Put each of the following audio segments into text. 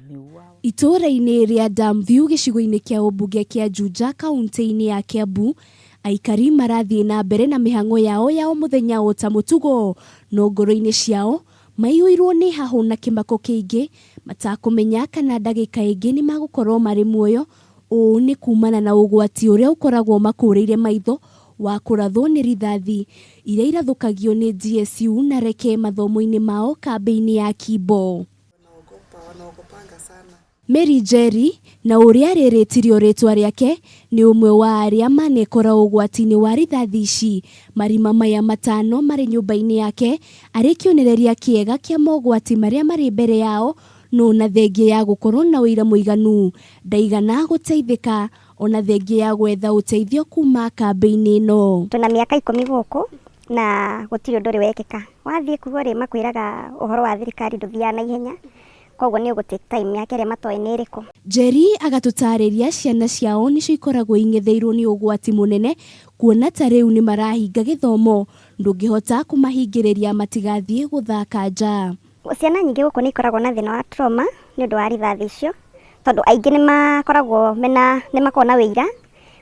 Wameuawa. Itũũra-inĩ rĩa Damview gĩcigo-inĩ kĩa ũmbunge kĩa Juja kaunti-inĩ ya Kiambu, aikari marathiĩ na mbere na mĩhang'o yao ya o mũthenya o ta mũtugo, no ngoro-inĩ ciao maiyũirwo nĩ hahũ na kĩmako kĩingĩ matakũmenya kana ndagĩka ĩngĩ nĩmagũkorwo marĩ muoyo. Ũũ nĩ kumana na ũgwati ũrĩa ũkoragwo ũmakũrĩire maitho wa kũrathwo nĩ rithathi iria irathũkagio nĩ GSU na Reke mathomo-inĩ mao kambĩ-inĩ ya Kimbo. Mary Njeri, na ũrĩa rĩrĩtirio rĩtwa rĩake, nĩ ũmwe wa arĩa manekora ũgwati-inĩ wa rithathi ici. Marima maya matano marĩ nyũmba-inĩ yake arĩ kĩonereria kĩega kĩa mogwati marĩa marĩ mbere yao, no na thengia ya gũkorwo na ũira mũiganu, ndaigana gũteithĩka ona thengia ya gwetha ũteithio kuma kambĩ-inĩ ĩno. Twĩna mĩaka ikũmi gũkũ na gũtirĩ ũndũ ũrĩ wekĩka. Wathiĩ kuo rĩ, makwĩraga ũhoro wa thirikari ndũthiaga na ihenya, koguo nĩ ũgũ take time mĩaka ĩrĩa matoĩ nĩ ĩrĩkũ. Njeri agatũtarĩria ciana ciao nĩcio ikoragwo ing'etheirwo nĩ ũgwati mũnene kuona ta rĩu nĩmarahinga gĩthomo, ndũngĩhota kũmahingĩrĩria matigathiĩ gũthaka nja. Ciana nyingĩ gũkũ nĩ ikoragwo na thĩna wa trauma nĩ ũndũ wa rithathi icio, tondũ aingĩ nĩ makoragwo mena, nĩ makoragwo na ũira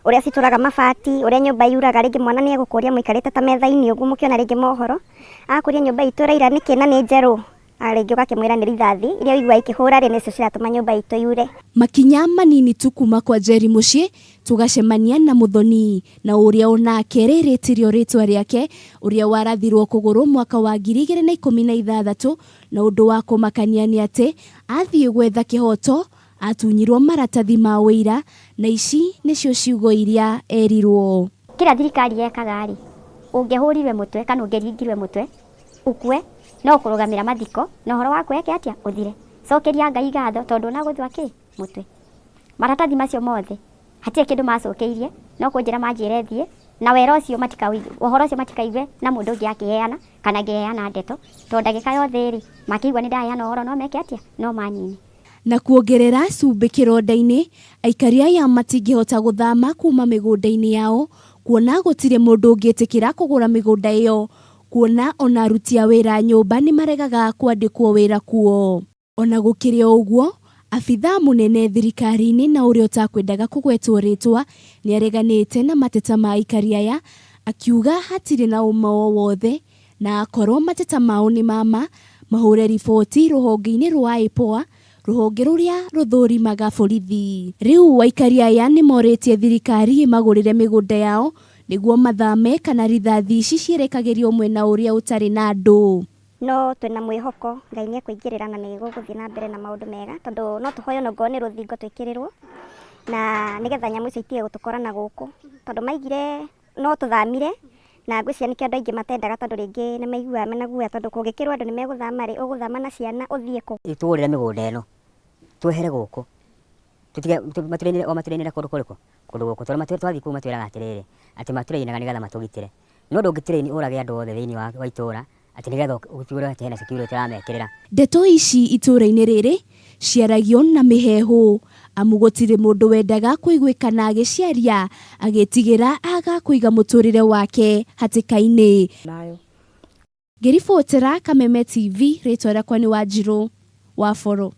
ũrĩa citũraga mabati, ũrĩa nyũmba yuraga, rĩngĩ mwana nĩ egũkũria mũikarĩte ta metha-inĩ ũguo mũkĩona rĩngĩ mohoro, agakũria nyũmba itũ ĩraira nĩkĩ na nĩ njerũ, na rĩngĩ ũgakĩmwĩra nĩ rithathi iria ũiguaga ikĩhũra rĩ, nĩcio ciratũma nyũmba itũ yure. Makinya manini tu kuma kwa Njeri mũciĩ tũgacemania na Mũthoni na ũrĩa onake rĩrĩ tirĩo rĩtwa rĩake, ũrĩa warathirwo kũgũrũ mwaka wa 2016 na ũndũ wa kũmakania nĩ atĩ athiĩ gwetha kĩhoto Atunyirwo maratathi ma ũira, na ici nĩcio ciugo iria erirwo. Kĩrĩa thirikari yekaga rĩ, ũngĩahũrirwe mũtwe kana ũngĩaringirwe mũtwe ũkue, no kũrũgamĩra mathiko na ũhoro waku wĩke atĩa? Ũthire. Cokeria Ngai ngatho tondũ ndũnagũthwa kĩ? Mũtwe. Maratathi macio mothe hatirĩ kĩndũ macokeirie, no kũnjĩra manjĩre thiĩ, na wĩra ũcio matikaũigue, ũhoro ũcio matikaigue na mũndũ ũngĩ akĩheana kana ngĩheana ndeto, tondũ ndagĩka yothe rĩ, makĩigua nĩ ndaheana ũhoro no meke atĩa? No manine. Na kuongerera cumbĩ kĩronda-inĩ, aikari aya matingĩhota gũthama kuma mĩgũnda-inĩ yao kuona gũtirĩ mũndũ ũngĩtĩkĩra kũgũra mĩgũnda ĩyo kuona ona aruti a wĩra a nyũmba nĩmaregaga kwandĩkwo wĩra kuo. Ona gũkĩrĩ o ũguo, abithaa mũnene thirikari-inĩ na ũrĩa ũtakwendaga kũgwetwo rĩtwa nĩareganĩte na mateta ma aikari aya akiuga hatirĩ na ũma o wothe Na akorwo mateta mao nĩ ma ma, mahũre riboti rũhonge-inĩ rwa IPOA, rũhonge rũrĩa rũthũrimaga borithi. Rĩu aikari aya nĩ morĩtie thirikari ĩmagũrĩre mĩgũnda yao nĩguo mathame kana rithathi ici cierekagĩrio mwena ũrĩa ũtarĩ na andũ. No twĩna mwĩhoko Ngai nĩ ekũingĩrĩra na nĩ gũgũthiĩ na mbere na maũndũ mega tondũ no tũhoe ona ongorwo nĩ rũthingo twĩkĩrĩrwo na nĩgetha nyamũ icio itige gũtũkora na gũkũ tondũ maigire no tũthamire na ngwĩciria nĩkĩo andũ aingĩ matendaga tondũ rĩngĩ nĩ maiguaga mena guoya tondũ kũngĩkĩrwo andũ nĩ megũthama rĩ, ũgũthama na ciana ũthiĩ kũ? Tũgũrĩre mĩgũnda ĩno twehere gũkũ tũtige matũrĩmĩre o matũrĩmĩre kũndũ kũrĩkũ? Kũndũ gũkũ tondũ twathiĩ kũu matwĩraga atĩrĩrĩ atĩ matũrĩinaga nĩgetha matũgitĩre no ndũngĩtũrĩini ũrage andũ othe thĩinĩ wa itũra atĩ nĩgetha ũtuĩre atĩ hena security ũramekĩrĩra. Ndeto ici itũũra-inĩ rĩrĩ ciaragio na mĩheehũ, amu gũtirĩ mũndũ wendaga kũiguĩkana agĩciaria agĩtigĩra aga kũiga mũtũrĩre wake hatĩka-inĩ. Ngĩribotera Kameme TV, rĩtwa rĩakwa nĩ Wanjirũ wa Boro.